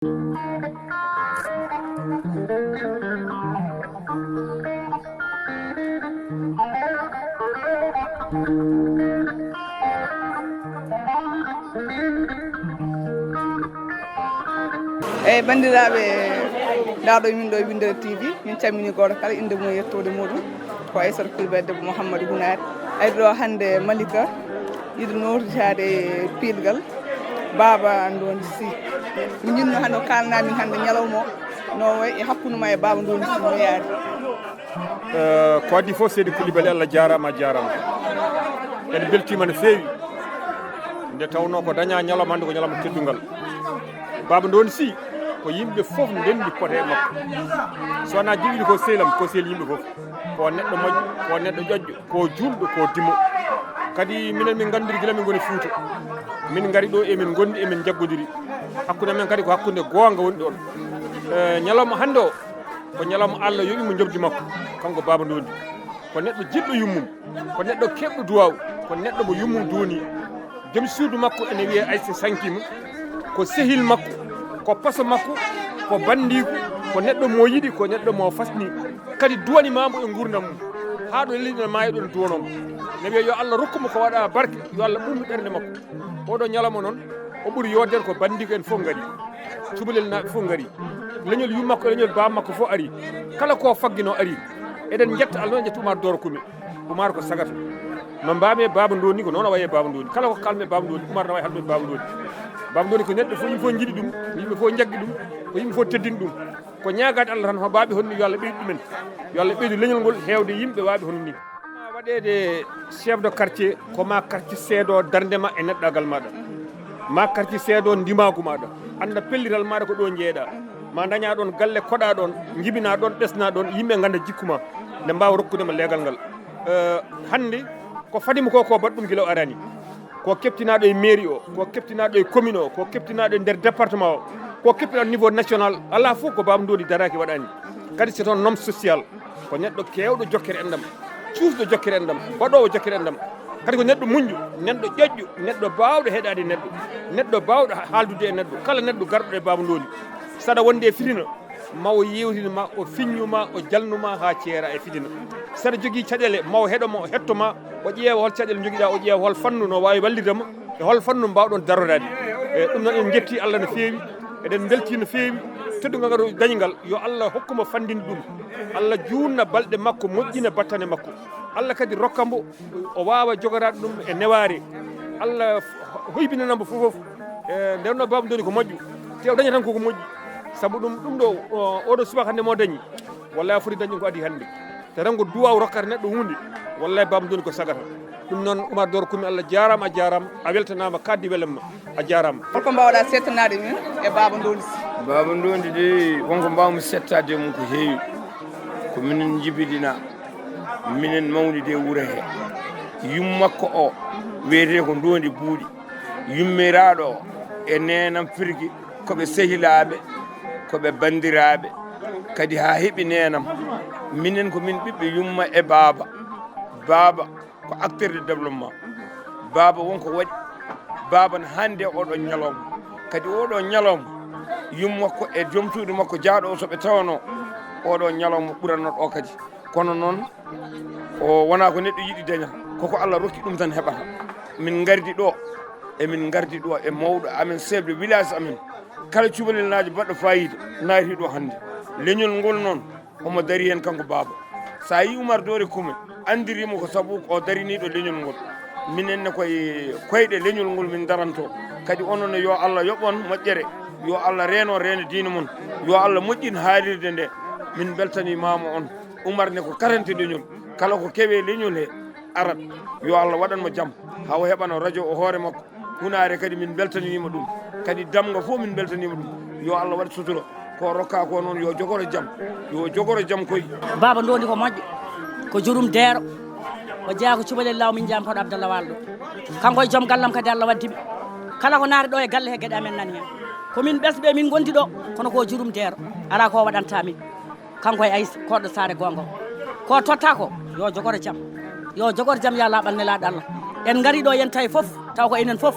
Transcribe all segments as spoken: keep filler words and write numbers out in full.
Eyyi, banndiraaɓe, ndaa ɗo min ɗo e Winndere T V, min calminii gooto kala innde mum e yettoode muɗum. Ko Aissata Coulibaly, debbo Mouhamadou Hunaare. Ari ɗo hannde Malika, yiɗi nootitaade piilgal Baaba Ndondi Sy. Min njiɗno hannde o kaalana min hannde ñalawma o no wayi e hakkunde ma e Baaba Ndondi Sy no yaari. Eh, ko adii fof, Seydi Coulibaly, Allah jaaraama, a jaaraama. En mbeltiima no feewi. Nde tawnoo ko dañaa ñalawma hannde, ko ñalawma teddungal. Baaba Ndondi Sy, ko yimɓe fof ndenndi pota e makko. So wonaa jiɗiiɗo ko sehil am, ko sehil yimɓe fof. Ko neɗɗo moƴƴo, ko neɗɗo ƴoƴƴo, ko juulɗo, ko dimo. Kadi minen min nganndiri gila min ngoni Fuuta. Min ngari ɗo, emin ngondi, emin njaggondiri. Hakkunde men kadi ko hakkunde goonga woni ɗoon. Eh, ñalawma hannde o, ko ñalawma Allah yoɓi mo njoɓdi makko, kanko Baaba Ndondi. Ko neɗɗo jiɗɗo yummum, ko neɗɗo keɓɗo duwaaw, ko neɗɗo mo yummum duuni. Joom suudu makko ene wiyee Aysa Sankima, ko sehil makko, ko paso makko, ko banndiiko, ko neɗɗo mo yiɗi, ko neɗɗo mo fasni. Kadi duwani ma mbo e nguurndam mum. Haa ɗo lelii ene maayi ɗo ene duwanoo mo. Ne wiyee yo Allah rokku mo ko waɗa barke, yo Allah ɓuuɓnu ɓernde makko. Oɗo ñalawma noon, o ɓuri yooɗde ko banndiiko en fof ngari. Cubalel naaɓe fof ngari. Leñol yummakko e leñol baaba makko fof ari. Kala ko fagginoo ari. Eɗen njetta Allah noon, njetta Umar Dooro Kume. Umar ko sagata. No mbaami e Baaba Ndondi ko noon o wayi e Baaba Ndondi. Kala ko kaalmi e Baaba Ndondi, Umar no wayi hannde e Baaba Ndondi. Baaba Ndondi ko neɗɗo fof, yimɓe fof njiɗi ɗum, yimɓe fof njaggi ɗum, ko yimɓe fof teddini ɗum. Ko ñaagaade Allah tan, hono baaba ɓe honni, yo Allah ɓeydu ɗumen. Yo Allah ɓeydu leñol ngol heewde yimɓe waawɓe hono nii. Ma waɗeede chef de quartier, ko ma quartier seedo darnde ma e neɗɗaagal maaɗa. Ma quartier seedo ndimaagu maaɗa. Annda pellital maaɗa ko ɗo njeeɗa. Ma daña ɗoon galle koɗa ɗoon, njibina ɗoon, ɓesna ɗoon, yimɓe ngannda jikku ma. Nde mbaawa rokkude ma leegal ngal. Eh, hannde ko fadi mo ko, ko baɗɗum gila o arani. Ko keptinaaɗo e mairie o, ko keptinaaɗo e commune o, ko keptinaaɗo e nder département o, ko keptinaaɗo niveau national. Alaa fof ko Baaba Ndondi daraaki waɗani. Kadi c'est un homme social. Ko neɗɗo keewɗo jokkere enɗam, cuusɗo jokkere enɗam, baɗoowo jokkere enɗam. Kadi ko neɗɗo muñƴo, neɗɗo ƴoƴƴo, neɗɗo baawɗo heɗaade neɗɗo, neɗɗo baawɗo haaldude e neɗɗo. Kala neɗɗo garɗo e Baaba Ndondi, saɗa wonde e fitina, ma o yeewtino ma, o fiññu ma, o jalnu ma haa ceera e fitina. Saɗa jogii caɗeele, ma o heɗo ma, o hetto ma, o ƴeewa hol caɗeele njogiɗa, o ƴeewa hol fannu no waawi wallirde ma, e hol fannu mbaawɗon daroraade. E ɗum noon, en njetti Allah no feewi, eɗen mbeltii no feewi. Teddungal ngal o dañi ngal, yo Allah hokku mo fanndinde ɗum. Allah juutna balɗe makko, moƴƴina battane makko. Allah kadi rokka mbo, o waawa jogoraade ɗum e newaare. Allah hoybinana mbo fof fof. E nder no Baaba Ndondi ko moƴƴo, te o daña tan koko moƴƴi. Sabu ɗum, ɗum ɗo, o, oɗo subaka hannde mo dañi, wallaahi foti dañi ɗum ko adii hannde. Te tan ko duwaaw rokkata neɗɗo huunde, wallaahi Baaba Ndondi ko sagata. Ɗum noon, Umar Dooro Kume, Allah jaaraama, a jaaraama, a weltanaama, kaaddi welamma, a jaaraama. Holko mbaawɗa settanaade min e Baaba Ndondi Sy? Baaba Ndondi de, wonko mbaawmi settaade e mum ko heewi. Ko minen njibidina, minen mawnidi e wuro he. Yummakko o wiyetee ko Ndondi Buuɗi. Yummiraaɗo o e neenam Firgi ko ɓe sehilaaɓe, ko ɓe banndiraaɓe, kadi haa heɓi neenam. Minen ko min ɓiɓɓe yumma e baaba. Baaba ko acteur de développement. Baaba wonko waɗi. Baaba no hannde oɗo ñalawma. Kadi oɗo ñalawma, yummakko e joom suudu makko jaaɗo o, so ɓe tawanoo, oɗo ñalawma ɓuratno ɗo kadi. Kono noon, o wonaa ko neɗɗo yiɗi daña, koko Allah rokki ɗum tan heɓata. Min ngardi ɗo, emin ngardi ɗo e mawɗo amen, chef de village amen. Kala cubalel naajo baɗɗo faayiida naati ɗo hannde. Leñol ngol noon, omo dari heen kanko baaba. So a yii Umar Doore Kume, anndirimo ko sabu o dariniiɗo leñol ngol. Minen ne koye koyɗe leñol ngol min daranto. Kadi onon ne, yo Allah yoɓ on moƴƴere, yo Allah reeno reena diine mon, yo Allah moƴƴin haalirde nde. Min mbeltanimaama on. Umar ne ko karante leñol, kala ko kewe leñol he arat. Yo Allah waɗan mo jam, haa o heɓano radio o hoore makko. Hunaare kadi min mbeltaniima ɗum, kadi Damga fof min mbeltaniima ɗum. Yo Allah waɗ sutura, ko rokka ko noon yo jogoro jam, yo jogoro jam koy. Baaba Ndondi ko moƴƴo, ko jurum deero, o jeyaa ko cubalel law, min njaami koɗo Abdallah Walo ɗo. Kanko e joom gallam kadi Allah waddi ɓe. Kala ko naata ɗo e galle he geɗe amen nani heen. Ko min ɓesɓe min ngondi ɗo, kono ko jurum deero, alaa ko waɗanta min. Kanko e Aysa, koɗɗo saare goonga o. Ko totta ko, yo jogoro jam. Yo jogoro jam, ya laaɓal nelaaɗo Allah. En ngari ɗo, yen tawi fof, taw ko enen fof.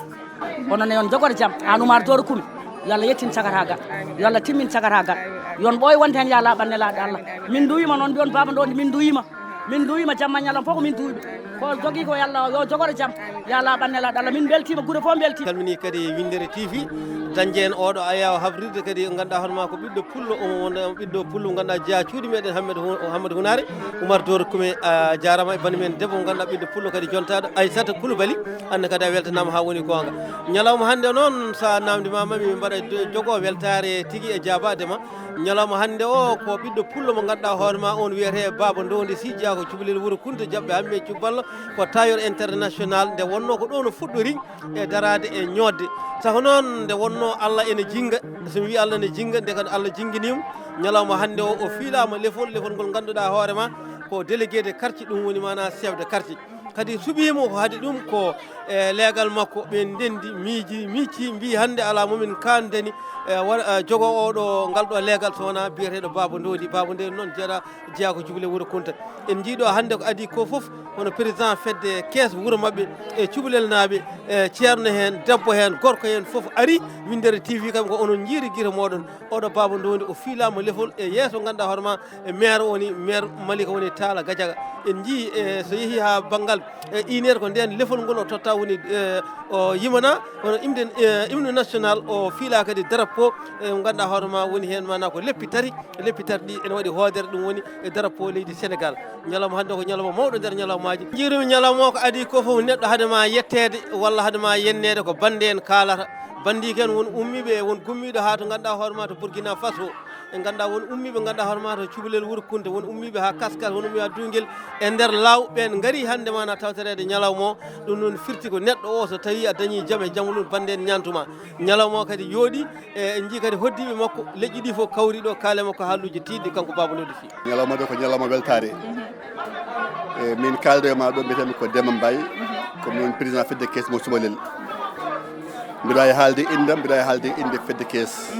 Kono ne, yon jogoro jam, aan Umar Dooro Kume. Yo Allah yettin sagata ga. Yo Allah timmin sagata ga. Yon ɓooy wonde heen, yo Allah ɓanne laaɗe Allah. Min nduwiima noon, mbiyon Baaba Ndoondi, min nduwiima. Min nduwiima jamma ñalawma fof ko min duwiɓe. Ko jogii ko yo Allah, yo jogoro jam. Yo Allah ɓanne laaɗe Allah. Min mbeltiima, gure fof mbeltiima. Calmini kadi Winndere T V. Dañde en oɗo ayaw habrirde kadi, ganduɗa hono ma ko ɓiɗɗo pullo, omo wonda ɓiɗɗo pullo, ganduɗa jeeya cuuɗi meɗen Hammed Hu-, Hammed Hunare, Umar Doro Kume, a jarama e bani men debbo, ganduɗa ɓiɗɗo pullo kadi jontaɗo, Aissata Koulibaly, anne kadi a weltanama ha woni gonga. Ñalawma hande noon, sa namdi ma, mami mbaɗa jogo weltare tigi e jabade ma. Ñalawma hande o ko ɓiɗɗo pullo mo ganduɗa hoore ma, on wiyete Baba Ndondi Sy, jeeya ko cubalel Wuro Kunta, jaɓɓe Hamme Cubballo, ko tailleur international, nde wonno ko ɗo no fuɗɗori e daraade e ñoodde. Saka noon, nde wonnoo Allah ene jinnga, so mi wii Allah ene jinnga, nde kadi Allah jinnginii mo. Ñalawma hannde o, o fiilaama lefol, lefol ngol ngannduɗaa hoore ma ko délégué de quartier, ɗum woni maanaa chef de quartier. Kadi suɓii mo ko hade ɗum ko e leegal makko, ɓe ndenndi, miiji, miccii, mbii hannde alaa mo min kaandani e wa-, e jogoo oo ɗoo, ngal ɗoo leegal so wonaa biyeteeɗo Baaba Ndoodi. Baaba Ndoodi noon jeeɗa jeyaa ko Jugle Wuro Kunta. En njii ɗo hannde ko adii ko fof, hono président fedde kees wuro maɓɓe, e cubalelnaaɓe, e ceerno heen, debbo heen, gorko heen, fof ari. Winndere T V kam ko onon njiiri gite mooɗon. Oɗo Baaba Ndondi o fiilaama lefol e yeeso, ngannduɗaa hoore ma, e maire woni, maire Malika woni Talla Gadiaga. En njii, e so yehii haa banngal, e une heure ko ndeen lefol ngol o totta woni, e o yimana, hono hymne, e hymne national o fiila kadi drapeau, e ngannduɗaa hoore ma woni heen maanaa ko leppi tati. Leppi tati ɗi ene waɗi hoodere, ɗum woni e drapeau leydi Sénégal. Ñalawma hannde ko ñalawma mawɗo nder ñalawmaaji. Njiirumi ñalawma o ko adii ko fof neɗɗo hade ma yetteede walla hade ma yenneede ko bannde en kaalata. Banndiike en won ummiiɓe, won gummiiɗo haa to ngannduɗaa hoore ma to Burkina Faso. En ngannduɗaa won ummiiɓe ngannduɗaa hoore ma to cubalel Wuro Kunta, won ummiiɓe haa Kaskas, won ummiiɓe haa Duungel. E nder law ɓeen ngari hannde maanaa tawtoreede ñalawma o. Ɗum noon firti ko neɗɗo o so tawii a dañii jam e jam ɗum bannde en ñaantuma. Ñalawma o kadi yooɗi. E, en njii kadi hoddiiɓe makko, leƴƴi ɗi fof kawri ɗo, kaale makko haalluuji tiiɗɗi, kanko Baaba Ndondi Sy. Ñalawma ɗo ko ñalawma weltaare. E, min kaaldo e ma ɗo, mbiyetee-mi ko Demba Mbaye, ko min woni président fedde kees mo Subalel. Mbiɗa waawi haalde innde am, mbiɗa waawi haalde innde fedde kees.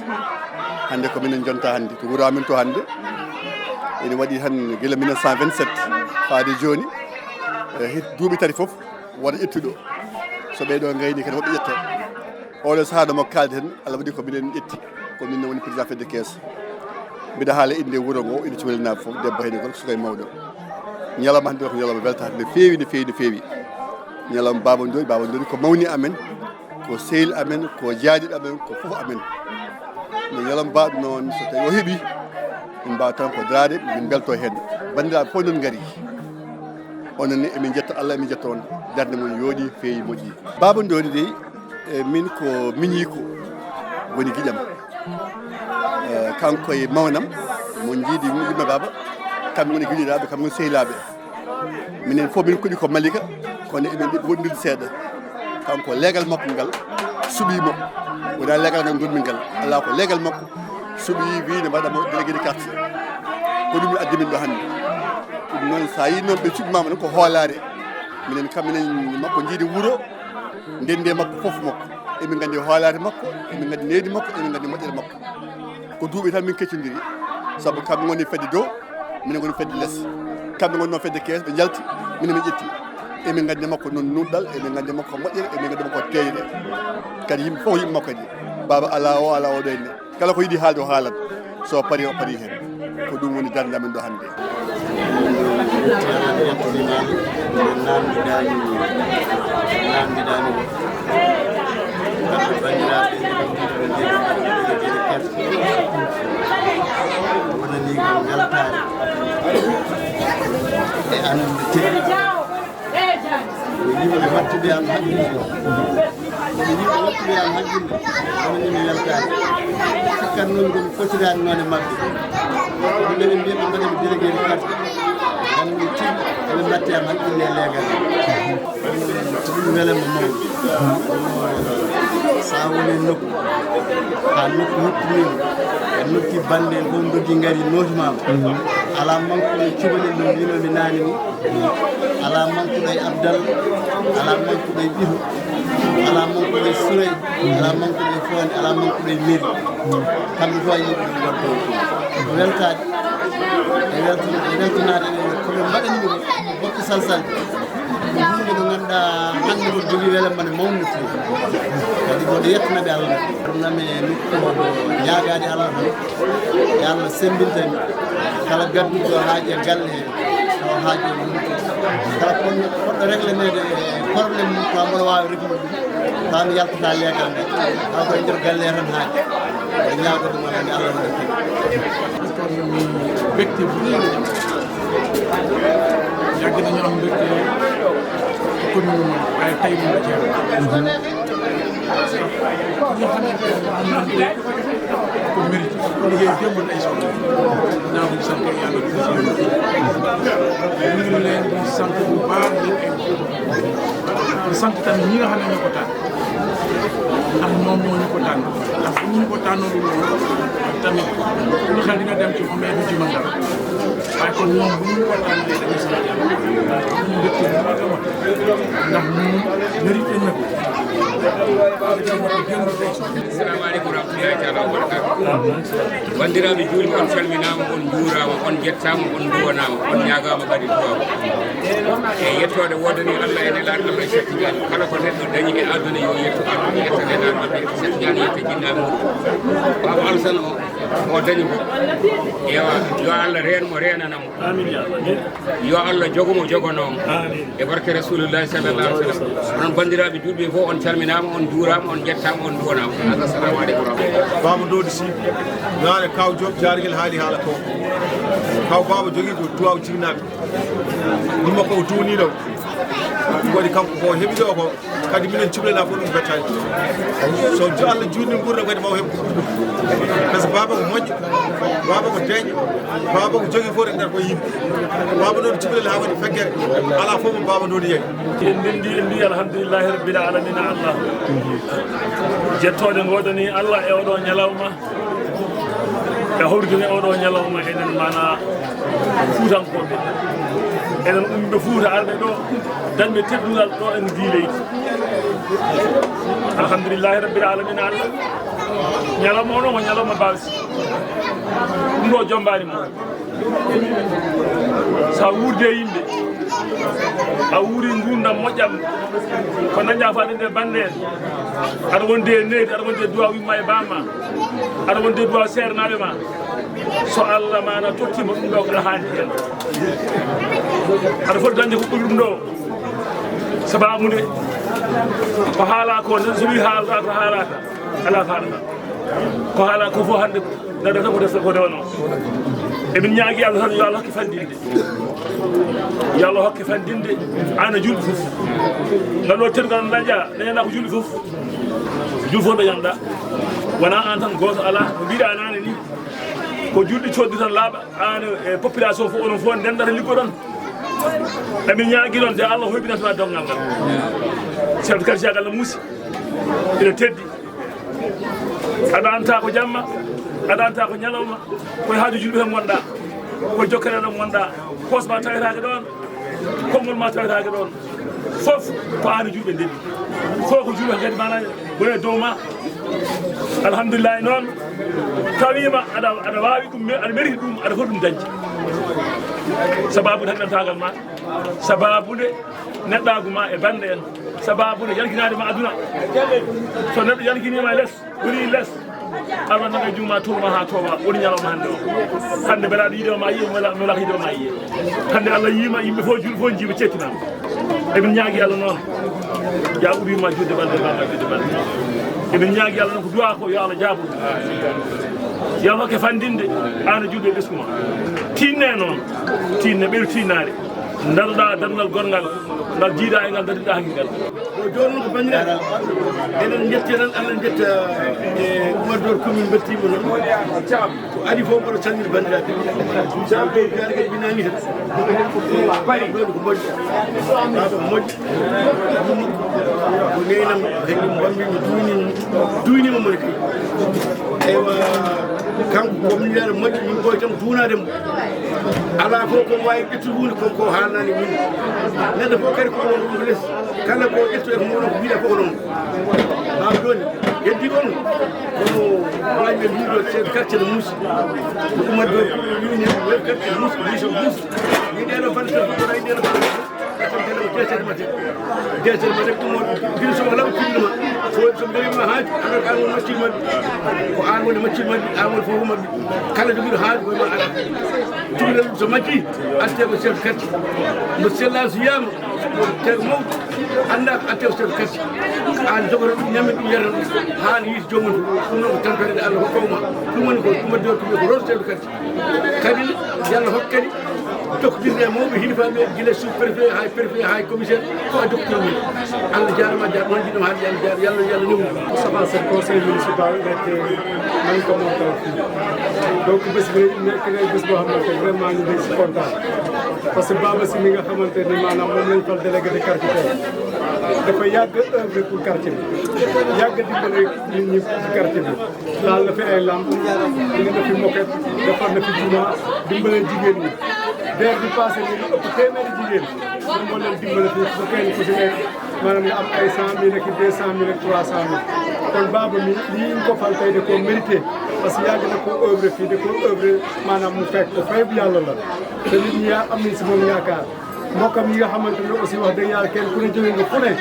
Hannde ko minen jonta hannde, to wuro amin to hannde. Ene waɗi tan gila mille neuf cent vingt-sept faade jooni. E, hit duuɓi tati fof, wota ƴettuɗo. So ɓee ɗo ngayni kadi, woɓɓe ƴetta. Oɗo sahaa no mo kaalden, Allah waɗi ko minen ƴetti. Ko min woni président fedde kees. Mbiɗa haala innde wuro ngo, ina cubalel naaɓe fof, debbo heen e gorko, suka e mawɗo. Ñalawma hannde o ko ñalawma weltaare no feewi, no feewi, no feewi. Ñalawma Baaba Ndondi, Baaba Ndondi ko mawni amen, ko sehil amen, ko jaadiɗo amen, ko fof amen. No ñalawma baɗɗo noon, so tawi o heɓi, min mbawa tan ko daraade, min mbelto heen. Banndiraaɓe fof noon ngari. Onon ne, emin njetta Allah, emin njetta on. Darnde mon yooɗi, feewi, moƴƴi. Baaba Ndondi dey, e min ko miñiiko woni giƴam. E, kanko e mawnam, mo njiidi yumma baaba, kamɓe ngoni giɗiraaɓe, kamɓe ngoni sehilaaɓe. Minen fof min kuɗi ko Malika, kono emin ɗi wondude seeɗa. Kanko leegal makko ngal suɓii mo. Wonaa leegal ngal ngonmi ngal. Alaa ko leegal makko suɓii, wii ne mbaɗa mo délégué de quartier. Ko ɗum addi min ɗo hannde. Ɗum noon, so a yii noon ɓe cuɓimaama noon ko hoolaare. Minen kam, minen makko njiidi wuro, ndenndi e makko fof makko. Emin nganndi hoolaare makko, emin nganndi nehdi makko, emin nganndi moƴƴere makko. Ko duuɓi tan min keccondiri. Sabu kamɓe ngoni fedde dow, minen ngoni fedde les. Kamɓe ngoni noon fedde kees, ɓe njalti, minen min ƴetti. Emin nganndi makko noon nuunɗal, emin nganndi makko moƴƴere, emin nganndi makko teeyde. Kadi yimɓe fof ko yimɓe makko kadi. Baaba alaa o, alaa o ɗo henne. Kala ko yiɗi haalde o haalat. So parii o parii heen. Ko ɗum woni darnde amen ɗo hannde. Wonani ko weltaare e anonde teddi. Ko yimɓe wattude am hakkille. Ko yimɓe wattude am hakkille. Kono ni mi weltaani. Sikkat noon ko mi fotiraani noon e maɓɓe. Ko nde ɓe mbiya ɓe mbaɗa mi délégué de quartier. Kam mi tigi eɓe mbatti am hakkille e leegal. Ko ɗum welamma mawɗo. Sa woni nokku, ha nokku huɓɓinima, a nokki bande en fof doggi ngari notimama. Ala manque ɗo cubalel no mbinomi naane ni. Alaa manquɗo e Abdal, alaa manquɗo e Ɓiho, alaa manquɗo e Suray, alaa manquɗo e Foonde, alaa manquɗo e Meri. Kamɓe fof a yii ɓe ɗum waɗde on ɗum. Ko weltaade. E weltana-, e weltanaade ɓe, ko ɓe mbaɗani ɗum, ko bokke salsalɓe. Ko huunde nde ngannduɗaa hannde ko jogii welamma ne mawni fuu. Kadi ko nde yettanaɓe Allah. Ɗum nami nokku o ko ñaagaade Allah tan. Yo Allah semmbintan kala gadduɗo haaji e galle he, tawa haaji o ɗum. Kala kon-, koɗɗo régleneede e problème mum, tawa mboɗo waawi réglude ɗum. Tawa mi yaltata leegal ngal. Tawa ko e nder galle he tan haaji. E ñaago ɗum Allah, nde Allah waɗi. Mbégte bu rëy la ñu am. Yàgg nañu am mbégte ci commune bi, waaye tey moom la ci am. Ndax ki nga xamante ne moom lañ ko mérité, ku liggéey démb tey soxla. Naa ko sant Yàlla di ko sant. Ñu ngi leen di sant bu baax, di leen di sant tamit ñi nga xam ne ñoo ko taal. Ndax moom moo ñu ko tànn. Ndax bu ñu ko tànnalul woon tamit, suñu xel dina dem ci moom, mais du ci mën dara. Waaye kon ñoom bu ñu ko tànnalee, dañuy sant Yàlla. Ñu dëkk bu mag a mag. Ndax ñun mérité na ko. Assalamu alaikum warahmatullahi taala wabarakatuh. Banndiraaɓe juulɓe, on calminaama, on njuuraama, on njettaama, on nduwanaama, on ñaagaama kadi duwaaw. E yettoode woodani Allah e nelaaɗo Allah Cheikh Tidiane. Kala ko neɗɗo dañi e aduna yo yettu Allah, yetta nelaaɗo Allah Cheikh Tidiane, yetta jinnaaɓe mum. Baaba Alassane o, o dañi ko. Ewa, yo Allah reen mo, reenana mo. Amin ya Allah. Yo Allah jogo mo, jogono mo. Amin. E barke Rasulullahi sallallahu alaihi wasallam. Onon banndiraaɓe juulɓe fof, on calminaama, on njuuraama, on njettaama, on nduwanaama. Assalamu alaikum warahmatullahi. Baaba Dodi Sy, naane Kaw Diop, jaargel haali haala ko. Kaw Baaba jogii ko duwaaw jinnaaɓe. Ɗum ko o duwniiɗo. Ɗum waɗi kanko ko heɓi ɗo ko. Kadi minen cuɓlenaa fof ɗum bettaani. So jo-, Allah juutni nguurndam kadi ma o heɓ ko ɓuri ɗum. Par ce que baaba ko moƴƴo, baaba ko deeƴo, baaba ko jogii fof e nder ko yimɓe. Baaba noon cuɓlel haa waɗi feggere. Alaa fof mo baaba noon yeeyi. En ndenndi, en mbiyi alhamdulillahi rabbil alamina Allah. Jettoode ngoodani Allah e oɗo ñalawma. E hawrude e oɗo ñalawma enen mana Fuutankooɓe. Enen umɓe Fuuta arɓe ɗo, dañɓe teddungal ɗo en ndii leydi. Alhamdulillahi rabbil alamina Allah. Ñalawma o noon ko ñalawma baasi. Ɗum ɗo jombaani mo. So a wuurde e yimɓe, a wuuri nguurndam moƴƴam, ko dañɗa faade nde bannde en, aɗa wondi e nehdi, aɗa wondi e duwaaw yumma e baama, aɗa wondi e duwaaw seernaaɓe ma. So Allah ma na tottiima ɗum ɗo, ko aɗa haandi heen. Aɗa foti dañde ko ɓuri ɗum ɗo. Sabaabu nde, ko haalaa ko, neɗɗo so wii haalata, ko haalata, alaa ko haalata. Ko haalaa ko fof hannde, neɗɗo tan ko def-, ko dewanoo. Emin ñaagi Allah tan, yo Allah hokke fanɗinde. Yo Allah hokke fanɗinde, aan e juulɓe fof. Ngal ɗo teddungal dañɗa, dañanɗa ko juulɓe fof. Juulɓe fof dañanɗa. Wonaa aan tan gooto alaa, no mbiɗa naane ni. Ko juulɓe cooddi tan laaɓa, aan e population fof, onon fof ndendata liggoɗon. Emin ñaagi noon, nde Allah hoybinata ma donngal ngal. Chef de quartier, Allah muusi. Ina teddi. A ɗaanta ko jamma, a ɗaanta ko ñalawma, koye haaju juulɓe tan ngonɗa, koye jokkere ɗon ngonɗa, poos ma tawetaake ɗon, konngol ma tawetaake ɗon. Fof ko aan e juulɓe ndenndi. Fof ko juulɓe kadi mana woni e dow ma. Alhamdulillahi noon, tawiima aɗa, aɗa waawi ɗum, aɗa mérite ɗum, aɗa foti ɗum dañde. Sababu tan ɗantaagal ma, sababu nde neɗɗaagu ma e bannde en, sababu nde yalkinaade ma aduna. So neɗɗo yalkiniima e les, woni les, Allah naga juuma, tolma haa toowa, woni ñalawma hannde o. Hannde mbela aɗa yiɗo ma yiye, mbela, mbela yiɗo ma yiye. Hannde Allah yiima, yimɓe fof, juulɓe fof njiima, cettinaama. Emin ñaagi Allah noon, ya uwi ma juutde balɗe, ma juutde balɗe. Emin ñaagi Allah noon ko duwaa ko, yo Allah jaabo ɗum. Yo Allah hokke fanɗinde, aan e juulɓe e ɓesngu ma. Tinne noon, tinne, ɓeydu tinnaare. Daroɗa darngal gorngal, ngal jiiɗa e ngal daroɗa hakkil ngal. O jooni ko banndiraaɓe, eɗen njetta tan, Allah njetta e Oumar Dor commune mbeltiima noon. Ko adii fof mboɗo calmina banndiraaɓe. Sabu ko gaari kadi binaani tan. Ɗo ko moƴƴo. Ɗo ko moƴƴo. Ko neynam, kañum mbammi mi duwni, duwniima mo ne kay. Eywa, kanko ko min yaara moƴƴo, min ɓooy tan duwnaade mo. Alaa fof ko waawi ƴettude huunde ko, ko haalnaani min. Neɗɗo fof kadi ko onon ɗum les. Kala ko ƴettu e ko mawɗo ko wiɗa ko onon. Maa jooni, heddi ɗon, kono waawi ɓe mbiɗo chef de quartier no muusi. Ko Oumar Dor, wiini chef de quartier no muusi, muusi, muusi. Ni ɗeɗo balɗe tan, ko ɗeɗo balɗe tan. Deetere maɓɓe, deetere maɓɓe, ɗum noon, mbino somo laɓa pinnduma. So, so mbiyii ma haaju, anndaa ko aan woni maccuɗo maɓɓe, ko aan woni maccuɗo maɓɓe, aan woni fofo maɓɓe. Kala jogiiɗo haaju, ko e ma ara. Cukalel so majjii, attee ko chef de quartier. Mo sellaa so yiyaama, ko teeɗo mawɗo, anndaa ko attee ko chef de quartier. Aan jogoto ɗum, ñamen ɗum, yaran ɗum, haa ne yiiti joomum ɗum. Ɗum noon ko tampere nde Allah hokka ma. Ɗum woni ko, ɗum waɗi ko, ko rose chef de quartier. Kadi, yo Allah hokku kadi jokkotirde e mawɓe hilifaaɓe, gila sous préfet, haa e préfet, haa e commissaire, ko a jokkotirde. Allah jaaraama, a jaaraama, noon jiɗɗo haalde, Allah jaaraama, yo Allah, yo Allah newnu. Moustapha Seck, conseil municipal, nekk Malika Montagne fii. Donc, bés bi nekk na bés boo xamante ne vraiment ñu ngi si kontaan. Parce que Baba Sy mi nga xamante ne maanaam moom lañ fal délégué de quartier tey, dafa yàgg œuvre pour quartier bi, yàgg dimbale nit ñi ci quartier bi. Taal na fi ay lampe, indi na fi moquette, defar na fi juma, dimbale jigéen ñi. Weer bi passé, ñu ngi ëpp téeméeri jigéen moom moo leen dimbale fii, ba kenn ku si nekk, maanaam, nga am ay cent mille ak deux cent mille ak trois cent mille. Kon Baba mi, lii ñu ko fal tey, da koo mérité, parce que yàgg na koo œuvre fii, da koo œuvre, maanaam, mu fekk ko, fay bu Yàlla la. Te nit ñi yaa am nañ si moom yaakaar. Mbokkam yi nga xamante ne aussi, wax dëgg Yàlla, kenn ku ne jóge nga fu ne,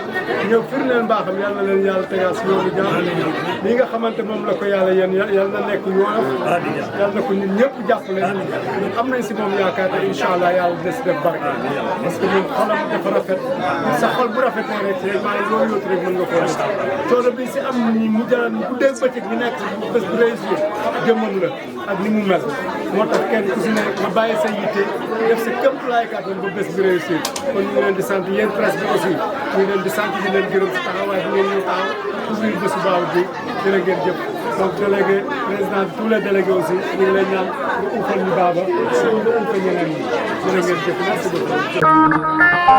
ñëw firndeel mbaaxam. Yàlla na leen Yàlla tegaat si yoonu jàmm. Li nga xamante moom la ko Yàlla yéen, Yàlla na nekk yoonam. Yàlla na ko ñun ñëpp jàppale. Am nañ si moom yaakaar te incha Allah Yàlla dina si def barke. Parce que moom xolam dafa rafet. Sa xol bu rafetee rek, vraiment, loolu yóotu rek mën nga koo def. Coono bi si am ni mu jaral ñu guddeeg bëccëg ñu nekk si bés bu réussir, jëmmam la ak ni mu mel. Moo tax kenn ku si ne nga bàyyi sa yitte, def sa kéem tolluwaay kàttan ba bés bi réussir. Kon ñu ngi leen di sant yéen presse bi aussi, ñu ngi leen di sant, di leen gërëm si taxawaay bi ngeen ñëw taxaw couvrir bésu Baba bi. Jërë ngeen jëf. Donc, délégué, président de tous les délégués aussi, ñu ngi lay ñaan nga uufal ñu Baba, su nga uufal ñeneen ñi. Jërë ngeen jëf, merci beaucoup.